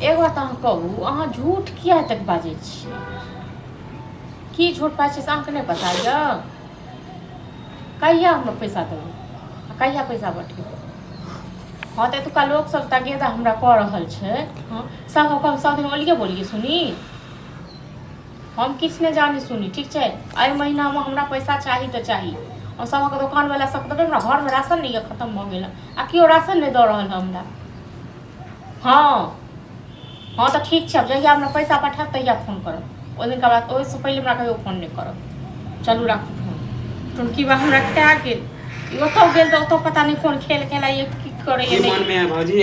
एक बात अहाँ कहू, अहाँ झूठ किया एतेक बाजै छियै? की झूठ बाजै छियै से अहाँके नहि पता यऽ? कहिया हमरा पैसा देबै आ कहिया पैसा बटेबै? हँ, तऽ एतुका लोकसभ तगेदा हमरा कऽ रहल छै। हँ, सभ हम सभ दिन ओलिये बोलिए सुनी, हम किछु नहि जानी सुनी। ठीक छै, एहि महीनामे हमरा पैसा चाही तऽ चाही। हम सभक दोकानवला सबके देबै। हमरा घरमे राशन नहि यऽ, खतम भऽ गेल आ केओ राशन नहि दऽ रहल हँ हमरा। हँ हँ, तऽ ठीक छै, आब जहिया हमरा पैसा पठायब तहिया फोन करब। ओहि दिनका बाद, ओहिसँ पहिले हमरा कहियो फोन नहि करब। चलू, राखू फोन। टुनकी बा हमरा खा गेल। ई ओतऽ गेल तऽ ओतऽ पता नहि कोन खेल खेलाइए, की करैए। की नहि मनमे है भौजी?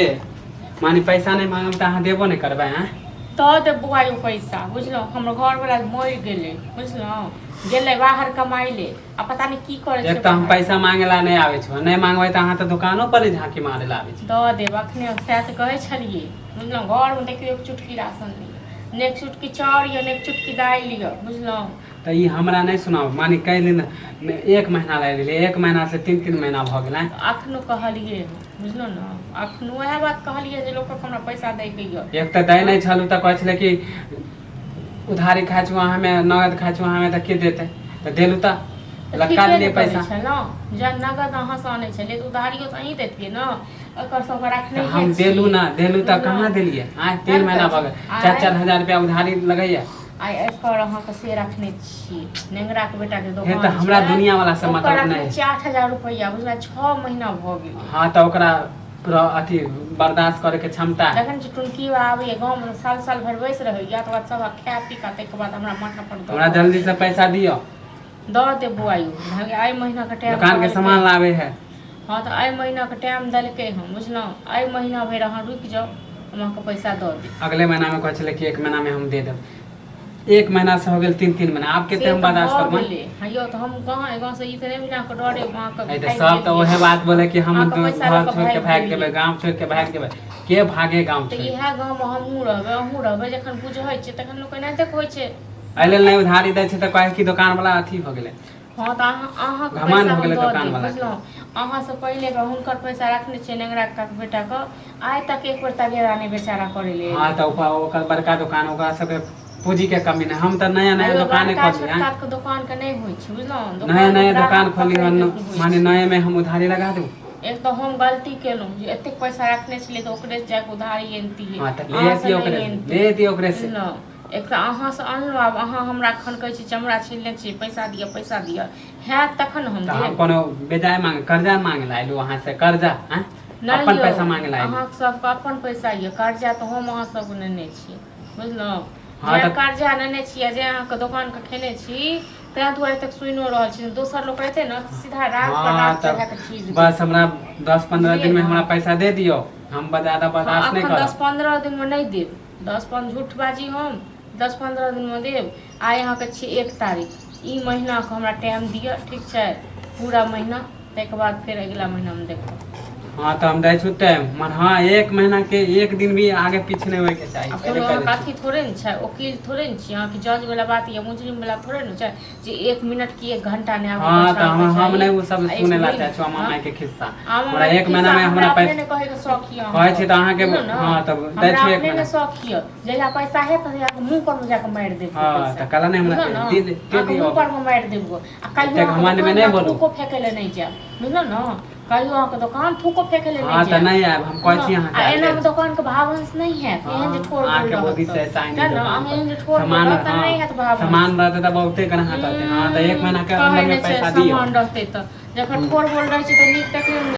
माने पैसा नहि मांगब तऽ अहाँ देबो नहि करबै? आँय? दऽ देब बौआ यौ पैसा, बुझलहुँ? हमर घरवला मरि गेलै, बुझलहुँ? गेलै बाहर कमाइ ले आ पता नहि की करै एक छै। तऽ हम पैसा मांगे ला नहि आबै छौ, नहि मांगबै तऽ अहाँ तऽ दुकानो पर नहि झाँकी मारे ला आबै छी। दऽ देब अखने, सएह तऽ कहै छलियै, बुझलहुँ? घरमे देखियौ, एक चुटकी राशन नहि यऽ, ने एक चुटकी चाउर यऽ, ने एक चुटकी दालि यऽ, बुझलहुँ? तऽ ई हमरा नहि सुनाउ। माने कै दिन एक महीना लागि गेलै, एक महीना से 3-3 महीना भऽ गेलै। अखनो कहलियै हँ, बुझलहुँ ने? अखनो उएह बात कहलियै जे लोकके हमरा पैसा दैके यऽ। एक तऽ दै नहि छलहुँ तऽ कहै छलै कि उधारी खाइ छौ अहाँमे, नगद खाइ छौ अहाँमे, तऽ के देतै? तऽ देलहुँ तऽ तऽ लटका ठीके देलियै ने करै पैसा। छलहुँ। जहन नगद अहाँसँ आनै छलियै तऽ उधारियो तऽ अहीँ दैतियै ने। एकर सबके तऽ रखनहिए हम देलहुँ छियै ने, देलहुँ तऽ कहाँ बुझलहुँ? देलियै? आँय, तैँ 3 ने महीना कहै भऽ छी गेल, चारि आइ चारि हजार रुपया उधारी लगैया। आइ एकर अहाँके से रखने छी, नेंगराके बेटाके हे तऽ दोकान हमरा छै, दुनिया वाला से ओकर मतलब रखने नहि। छियै 8,000 रुपैआ, बुझलहुँ? 6 महीना भऽ गेलै। हँ, तऽ ओकरा अथी बर्दाश्त करैके क्षमता है? जखन जे टुनकी आबैए गाँवमे, साल साल भरि बैस रहैए, तकर बाद सब खा पी कऽ ताहिके बाद हमरा माथा पर दऽ हमरा रहल जल्दी छै। से पैसा दिअ। दऽ देब बौआ यौ, आइ महीनाके टाइम दोकानके कहलकै। सामान लाबै है। हँ, तऽ एहि महीनाके टाइम देलकै हँ, बुझलहुँ? एहि महीना भरि अहाँ रुकि जाउ, हम अहाँके पैसा दऽ देब। अगले महीनामे कहै छलै कि एक महीनामे हम दे देब। एक महीना से हो गेल 3-3 महीना, आब कते से हम तऽ बर्दाश्त भऽ करबै? गेलै। हँ यौ, तऽ हम कहाँ एहि गाँवसँ ई तऽ नहि भेल अहाँके डरे अहाँके अरे तऽ भागि सब तऽ गेलियै। ओहे बात बोले कि हम अहाँके पैसा लऽ घर कऽ छोड़ के भागि भागि गेलियै। जेबै, गाँव छोड़ के भागि जेबै। के भागे गाँव तऽ छोड़? इएह गाँवमे हमहूँ रहबै, अहूँ रहबै। जखन बुझै छै तखन लोक एनाहिते होइ छै। एहि लेल नहि उधारी दै छै तऽ कहै कि दोकान वाला अथी हो गेलै। हँ, तऽ अहाँ अहाँके घमंड पैसा हो हम गेलै दऽ दोकान देब। वाला के। बुझलहुँ? अहाँसँ पहिले हुनकर पैसा रखने छियै, नेंगरा काकाके बेटाके। आइ तक एक बेर तगेदा नहि बेचारा करै ले। हँ, तऽ ओकर बड़का दोकान, ओकरा सबके पूँजीके कमी नहि। हम तऽ नया नया अयो, दोकाने बड़का खोलली। छोटका आँय? के दोकान के नहि होइ छै, बुझलहुँ? नया दोकान नया ग्राहक दोकान खोलली पकड़ैके हन। होइ माने छै। नये मे हम उधारी लगा दू? एक तऽ हम गलती केलहुँ जे एतेक पैसा रखने छलियै तऽ ओकरे जाके उधारी अनितियै, हँ, तऽ ले अहाँसँ अतियै नहि ओकरे से, अनितियै। ले अतियै ओकरे से। बुझलहुँ? एक तऽ अहाँसँ अनलहुँ, आब अहाँ हमरा एखन कहै छी चमड़ा छिलने छी, पैसा दिअ, पैसा दिअ। हैत तखन हम तऽ हम देब। कोनो बेजाय मांग कर्जा मांगे ला अयलहुँ अहाँ से? कर्जा? आँय? नहि अपन यौ, पैसा मांगे ला अयलहुँ। अहाँके सबके अपन पैसा यऽ, कर्जा तऽ हम अहाँ सबके नेने छी, बुझलहुँ? हँ। जे तऽ कर्जा नेने छी आ जे अहाँके दोकानके खेने छी, ताहि दुआरे तक सुनिओ रहल छी। दोसर लोक रहितै ने तऽ सीधा राग पर हँ राग तऽ चढ़ा कऽ चीर बस दैत। हमरा 10-15 बुझलियै दिनमे ने? हमरा पैसा दे दियौ, हम ज्यादा हँ, बर्दाश्त नहि एखन दस करब। 15 दिनमे नहि देब। 10-15 झूठ बाजी हम? 10-15 दिनमे देब? आइ अहाँके छी 1 तारीख। ई महीनाके हमरा टाइम दिअ, ठीक छै? पूरा महीना, ताहिके बाद फेर अगिला महीनामे देखब। हँ, तऽ हम दै छु टाइम मगर हँ, एक महीना के एक दिन भी आगे पीछे नहि होइके चाही। आ पहिले कोनो कह अहाँके दै छी। अथी थोड़े ने छै, ओकील थोड़े ने छी अहाँके, जज वाला बात या मुजरिम वाला थोड़े ने छै जे एक मिनट की एक घंटा नहि आगू हँ, तऽ पछाँ हम होइके हम चाही नहि ओ सब आ एक सुनै ला दिन चाहै छी मामा हँ मायके खिस्सा। आमा हमरा मायके एक महीना खिस्सा मे हमरा हमरा अपने पैसा नहि कहैके शौख यऽ कहै अहाँके, छी तऽ अहाँके। बुझलहुँ ने? हँ, तब दै हमरा छी एक अपने महीना। नहि शौख यऽ। जहिया पैसा हैत तहिया मुँह पर मे जाकऽ मारि देब हँ, पैसा, तऽ कहला नहि हमरा बुझलहुँ ने? दे दे अहाँके दियौ। मुँह पर मे मारि देब आ कहियो एते अहाँके घमंडमे दोकानमे नहि बोलू। थूको फेकै लए नहि जायब, बुझलहुँ ने? कहियो अहाँके दोकान थूको फेकै लए नहि हँ, तऽ जायब, नहि आयब हम, कहै बुझलहुँ? छी आ अहाँके आबि एनामे गेल। दोकानके भावंश नहि हैत। एहन जे हँ, ठोर बोल अहाँके रहत बुद्धि तऽ से ऐसा तेँ नहीं ने दोकान अहाँ पर एहन जे ठोर बोल सामान रहत तऽ हँ, नहि हैत भावंश। सामान रहतै तऽ बहुते ग्राहक रहतै। हँ, तऽ एक महीना के कहै अन्दरमे नहि छै पैसा दियौ। सामान रहतै तऽ जखन ठोर बोल रहै छै तऽ नीक तखने ने।